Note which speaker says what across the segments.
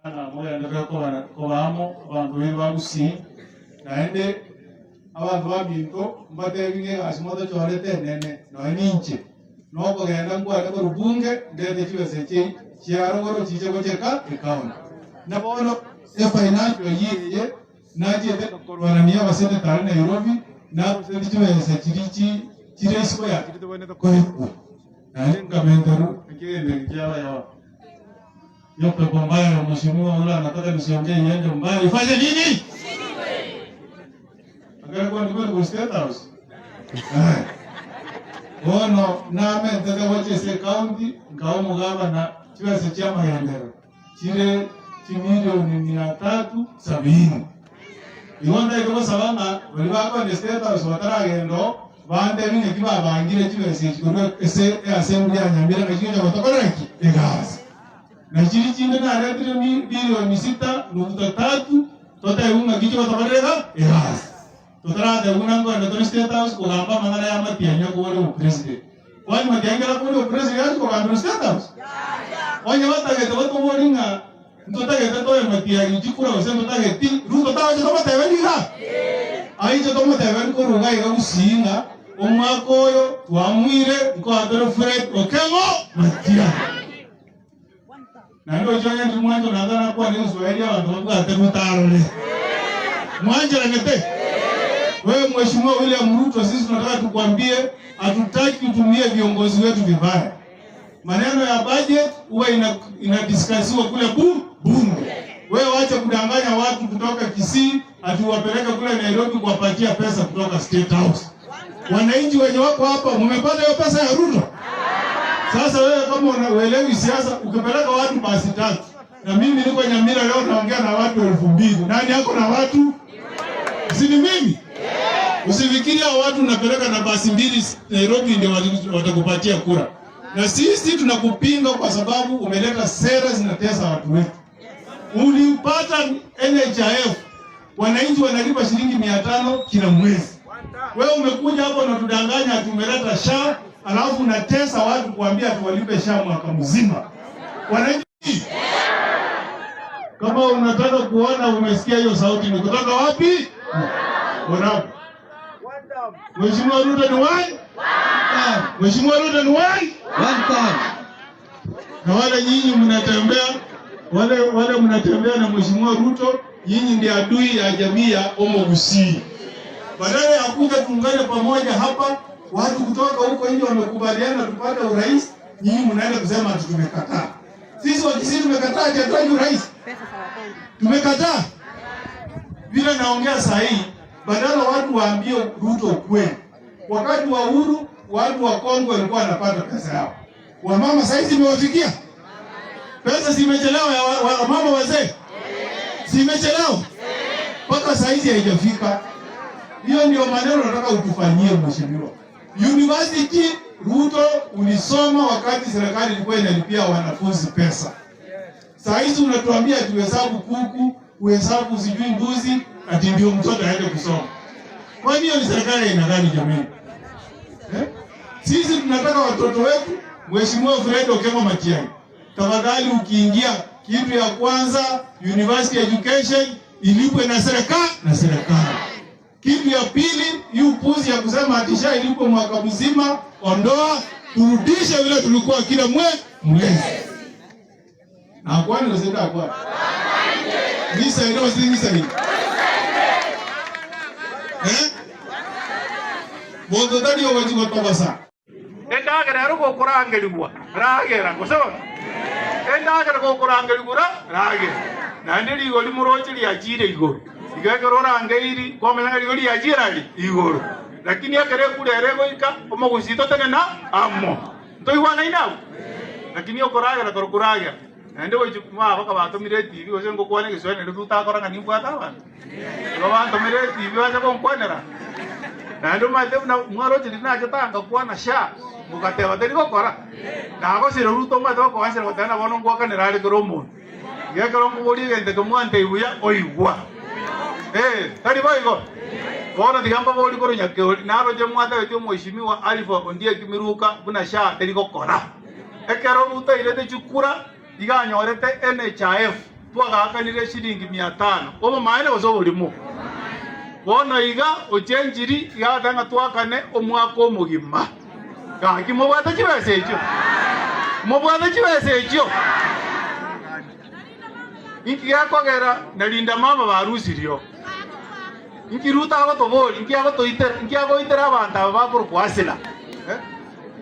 Speaker 1: Ng'a mogenderere koba amo abanto baino ba Gusii, naende abanto baminto mbatebi ng'a egasi motochorete enene, nonya ninche, nokogenda nkwane korwa bunge ndete chibesa echi chia rogoro chiche gocheka ecounty. Na bono efinancial year eye nachiete korwanania abaseneta aria Nairobi, naruseti chibesa chiria chi chire isiko ya chiria tobwenerete koegwa, naende nkamenterwa ekegendo eke kiaba yawa. Hiyo pepo mbaya ya mheshimiwa yule anataka nisiongee iende mbali. Ifanye nini? Akare kwa ndiko ku State House. Eh. Bono namentete gocha ase ekaunti nkawa omogabana chibesa chia amagenderero chire chimilioni mia tatu sabini. Igo ntaete gosaba ng'a baria bakoenda State House bataragenda oo bantebi ng'aki babangire chibesa echi korwa ase eassembly ya Nyamira ng'aki chigocha gotokorera ki? Egasi. Na chiria chinde naretire bilioni sita nukta tatu, totebigwe ng'aki chigotokorera iga egasi. Totaratebigwa buna nkoenda tore State House kogamba amang'ana ya Matiang'i akobore obopresident. Kwani Matiang'i ekero akobore obopresident gachia kogambera State House? Onye batagete batobori ng'a ntotagete toe Matiang'i chikura gose ntotageti, Ruto tagocha tomoteberie iga? Aiche tomoteberie korwa iga iga Gusii ng'a omwaka oyo twamuire nkoa tore Fred Okengo Matiang'i. Naende ochio onye mwancho naende nakwane Egeswahili abanto babwate Ruto arore. Mwancheranete? Wewe Mheshimiwa William Ruto, sisi tunataka tukwambie, hatutaki utumie viongozi wetu vibaya. Maneno ya budget huwa ina, inadiskasiwa kule bu, bunge. Wewe wacha kudanganya watu kutoka Kisii ati wapeleke kule Nairobi kuwapatia pesa kutoka State House. Wananchi wenye wako hapa, mmepata hiyo pesa ya Ruto? Sasa wewe kama uelewi siasa, ukipeleka watu basi tatu, na mimi niko Nyamira leo naongea na watu 2000. Nani yako na watu? Si ni mimi? Usifikiri hao watu unapeleka na basi mbili Nairobi ndio watakupatia kura. Na sisi tunakupinga kwa sababu umeleta sera zinatesa watu wetu. Ulipata NHIF, wananchi wanalipa shilingi 500 kila mwezi. Wewe umekuja hapo unatudanganya ati umeleta SHA, alafu unatesa watu kuambia ati walipe SHA mwaka mzima. Wananchi, kama unataka kuona umesikia hiyo sauti ni kutoka wapi? Ona. Mheshimiwa Ruto ni one? Mheshimiwa Ruto ni one?
Speaker 2: One time.
Speaker 1: Na wale nyinyi mnatembea wale wale mnatembea na Mheshimiwa Ruto, nyinyi ndiye adui ya jamii ya Omogusii. Badala ya kuja tuungane pamoja hapa, watu kutoka huko nje wamekubaliana tupate urais, nyinyi mnaenda kusema ati tumekataa. Sisi Wakisii tumekataa ati hatutaki urais. Tumekataa. Vile naongea saa hii, badala watu waambie Ruto ukweli. Wakati wa uhuru watu wa Kongo walikuwa wanapata pesa yao. Wamama saa hizi imewafikia pesa, zimechelewa ya wamama wazee, zimechelewa mpaka saa hizi haijafika. Hiyo ndio maneno nataka utufanyie mheshimiwa. University Ruto, ulisoma wakati serikali ilikuwa inalipia wanafunzi pesa. Saa hizi unatuambia tuhesabu kuku, uhesabu sijui mbuzi, ati ndio mtoto aende kusoma. Kwani hiyo ni serikali aina gani jamani? Eh? Sisi tunataka watoto wetu. Mheshimiwa Fred Okengo Matiang'i, tafadhali ukiingia, kitu ya kwanza university education ilipwe na serikali na serikali. Kitu ya pili, hii upuzi ya kusema ati SHA ilipwe mwaka mzima, ondoa, turudishe vile tulikuwa kila mwe mwezi. Na kwani unasema kwa? Misa ndio si misa hii. Eh? Bondo tadi owachi kwa
Speaker 3: Endagera ero gokorangerigwa, ragera, gose bono? Endagera gokorangerigwa, ra, ragera. Naende rigori moroche riachiire igoro. Igo ekero orangeiri, kwamanya ng'a rigori riachiire aria igoro. Lakini ekero ekura ere egoika, omogusii totenena amo. Ntoigwanaine abwo? Lakini okoragera toro koragera. Naende gochia mwabo kabatomire etibi gose ngokwana egeswahili nario totakora ng'a nimbwate abanto. Igo bantomire etibi bache gonkwanera. Naende omanyete buna mwaroche riria nachete aa ngakwana sha, mogateba teri gokora. Nagosire Ruto omanyete gokoansera goteba ng'a bono ngwakanera are kera omonto. Igo ekero nkoboria egento eke mwantebia buya, oigwa. Ee, tari boigo? Bono tiga mbaborie korwa nyakeori, naroche mwatebetie omweshimiwa Alifa Ondieki Miruka buna sha teri gokora. Ekero Ruto airete chikura, iga anyorete NHIF. Twagaakanire eshilingi mia tano, obomaene gose oborimo? Bono iga ochenchiri iga agateba ng'a twakane omwaka omogima. Gaki mobwate chibesa echio? Mobwate chibesa echio? Inki gekogera na Linda Mama barusirio? Inki Ruto agotoboria? Inki agotoitera? Inki agoitera abanto aba bakorokwa Asila? Eh?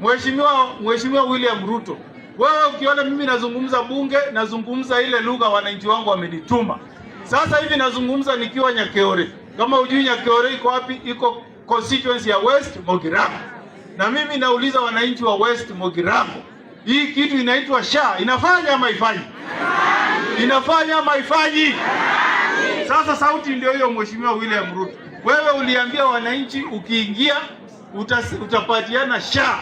Speaker 3: Mheshimiwa, Mheshimiwa William Ruto, wewe ukiona mimi nazungumza bunge, nazungumza ile lugha wananchi wangu wamenituma. Sasa hivi nazungumza nikiwa Nyakeore. Kama hujui Nyakeore iko wapi, iko constituency ya West Mogirango. Na mimi nauliza wananchi wa West Mogirango, hii kitu inaitwa SHA inafanya ama ifanyi? Inafanya ama ifanyi? Sasa sauti ndio hiyo, Mheshimiwa William Ruto. Wewe uliambia wananchi ukiingia utapatiana SHA,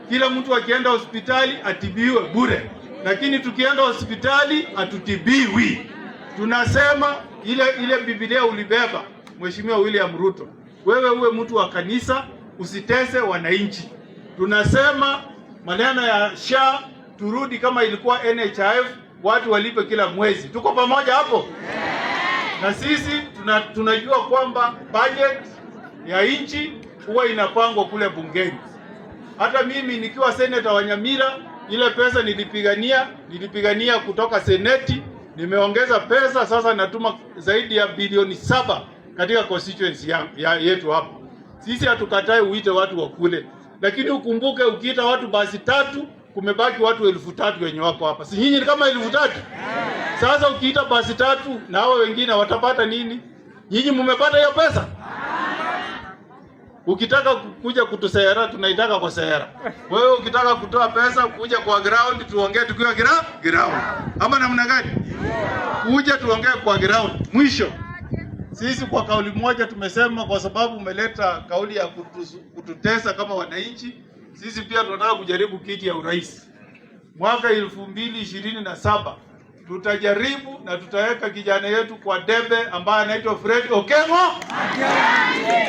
Speaker 3: kila mtu akienda hospitali atibiwe bure, lakini tukienda hospitali hatutibiwi. Tunasema ile ile Biblia ulibeba Mheshimiwa William Ruto, wewe uwe mtu wa kanisa, usitese wananchi. Tunasema maneno ya SHA turudi kama ilikuwa NHIF, watu walipe kila mwezi. Tuko pamoja hapo? Na sisi tuna, tunajua kwamba budget ya nchi huwa inapangwa kule bungeni. Hata mimi nikiwa seneta wa Nyamira, ile pesa nilipigania, nilipigania kutoka seneti, nimeongeza pesa sasa natuma zaidi ya bilioni 7 katika constituency ya, ya yetu hapa. Sisi hatukatai uite watu wa kule, lakini ukumbuke ukiita watu basi tatu kumebaki watu 3,000 wenye wako hapa. Si nyinyi ni kama 3,000? Sasa ukiita basi tatu na hao wengine watapata nini? Nyinyi mmepata hiyo pesa? Ukitaka kuja kutusera tunaitaka kwa sera. Wewe ukitaka kutoa pesa kuja kwa ground tuongee tukiwa ground. Ama namna gani? Kuja tuongee kwa ground. Mwisho sisi kwa kauli moja tumesema, kwa sababu umeleta kauli ya kututesa kama wananchi, sisi pia tunataka kujaribu kiti ya urais mwaka 2027 tutajaribu na tutaweka kijana yetu kwa debe ambaye anaitwa Fred Okengo.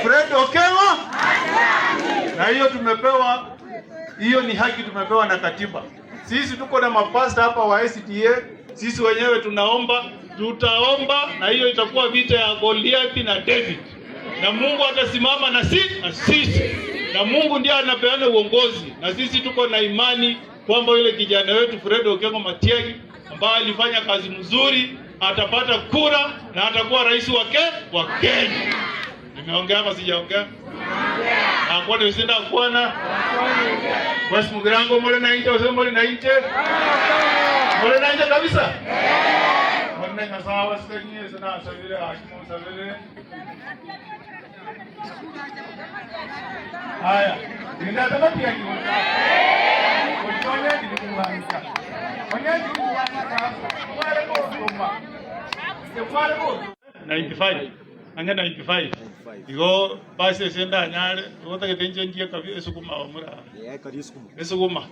Speaker 3: Fred Okengo. Na hiyo tumepewa, hiyo ni haki tumepewa na katiba. Sisi tuko na mapasta hapa wa SDA, sisi wenyewe tunaomba, tutaomba na hiyo itakuwa vita ya Goliath na David, na Mungu atasimama na sisi, na Mungu ndiye anapeana uongozi, na sisi tuko na imani kwamba yule kijana wetu Fred Okengo Matiang'i ambaye alifanya kazi mzuri atapata kura na atakuwa rais wa Kenya. Nimeongea ama sijaongea? Akwani usinda kuona West Mugirango mole na inje ose mole na inje mole na inje kabisa mole na sawa senye sana sabire hakimu sabire haya ninataka kiwa Onye ndikuwanika Onye ndikuwanika Mwale bosoma Mwale bosoma 95 ange 95 igo basi ase ndanyare gotagete inche ndie kabi esukuma omura esukuma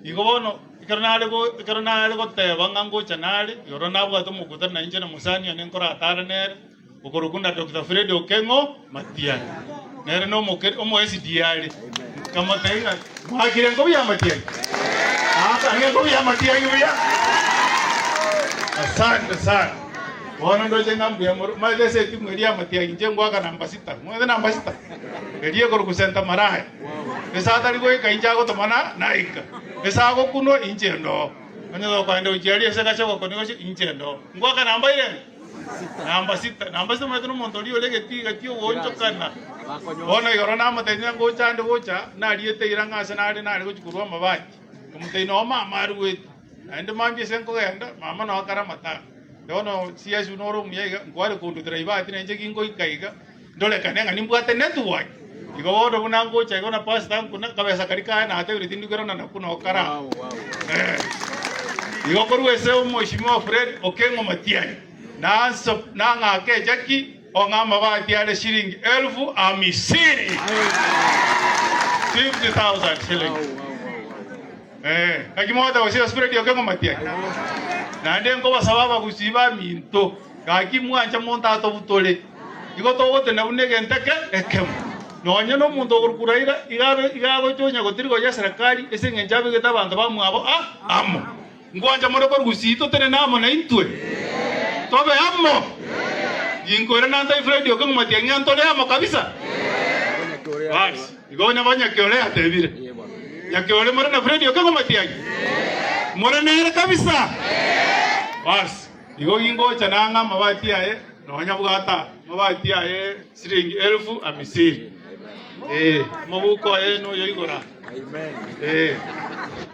Speaker 3: igo bono ekero nare ekero nare goteba ng'a ngocha nare igoro nabwate omokutano na inche na mosani one nkoratara nere okorokwa na Dr. Fred Okengo Matiang'i nere na omoke omo SDA are nkamotebia ng'a mwakire nkobi ya Matiang'i aka ang'e nkobi ya Matiang'i buya asante sana. Bono ndoche ng'a mbuya more, omanyete ase etimu eria ya Matiang'i inche ngoaka namba sita, omanyete namba sita? Eria ekorokwa Senta Maraya. Ase atari goika inche agotomana naika, ase agokunwa inche ndoo. Onye tokoenda gochia aria ase gachagua koni gochia inche ndoo. Ngoaka namba irenge? Namba sita. Namba sita omanyete nomonto oria ore egetii gati ogoonchokana. Bono igoro namotebia ng'a ngocha ande gocha, nariete eira ng'a ase nare nare gochia korwa amabati. Nkamotebia noo mama aruete. Naende mambia ase nkogenda, mama nao akare amatanga. Bono CS buna ore omuya iga, nkware kondutera ibati na inche gingoika iga, ndorekane ng'a nimbwate network. Igo bono buna ngocha igo na pastor nkuna, kabesa karia kaye natebire tindi koirana nakwo noo kare aa. Eh. Igo korwa ase omweshimiwa Fred Okengo Matiang'i, nanso nang'ake echaki ong'e amabati are shilingi elfu amisini. 50,000 shillings. Eh, naki mogoteba gose Fred Okengo Matiang'i? Naende nkobasaba abagusii baminto, gaki mwancha monto atobutore, igo togotena buna egento eke ekemo. Nonya nomonto okorokwa Raila iga iga agocha onya gotiriga oye eserekari ase eng'encho abegete abanto bamwabo a amo. Nkwancha more korwa gusii totenene amo naintwe? Tobe amo. Ginkoira nanta Fred Okeng'u Matiang'i ng'a ntore amo kabisa. Bas, igo onye bo Nyakiore yatebire. Nyakiore more na Fred Okeng'u Matiang'i? More nere kabisa? Bas, igo gingocha nang'a amabati aye nonya bwata amabati aye siringi elfu amisini. Eh, omobuko oye noyo igoro aa. Eh.